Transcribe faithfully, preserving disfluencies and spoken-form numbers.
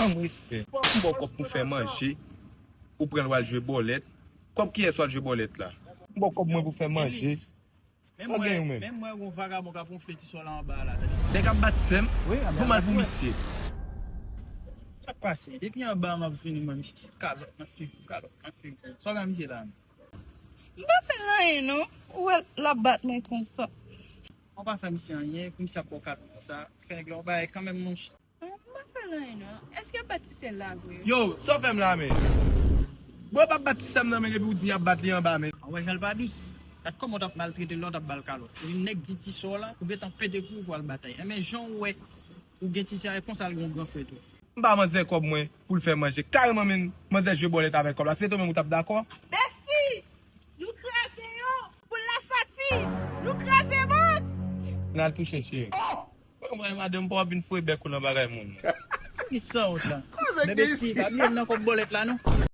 Mank respè. M ba w kòb pou fè manje, ou pran l w al jwe bòlèt. Kòb kiyès w al jwe bòlèt la? M ba w kòb mwen pou fè manje. Sa w gen ou menm? Menm mwen, yon vagabon k ap wonfle ti sò la anba la. Nèg ap bat sè m. Pou m al pou misye. Sa k pase? Depi anba m ap vini, mwen, misye se kalòt nan figi, kalòt nan figi. Sa w gen misye la menm? M pa fè l anyen non. Ou wè l ap bat mwen konsa. Ou pa fè misye anyen, pou misye ap ba w kalòt konsa. Fè nèg la yon bagay kanmenm, monchè. M pa fè l anyen non. Èske y ap bat ti sè l la vre? Yo, sa w fè m la men? Bro, p ap bat ti sè m nan men epi w di y ap bat li anba men. An wè jan l pa dous. Gad kòman w t ap maltrete l la, w t ap ba l kalòt. Epi nèg di ti sè w la, ou gentan pete kou w al batay. Enben jan w wè ou gen ti sè a, e konsa l gen yon gran frè tou. M ba manzè kòb mwen pou l fè manje. Kareman menm manzè jwe bòlèt avèk kòb la. Se te w menm ou t ap dakò? Besti! Nou kraze yo! Pou la sati! Nou kraze bank! N al touche cheri. Mwen, mwen, madanm pa w ap vin foure bèk ou nan bagay moun. Ki sa w la? Men besti, pa bliye m nan kòb bòlèt la non.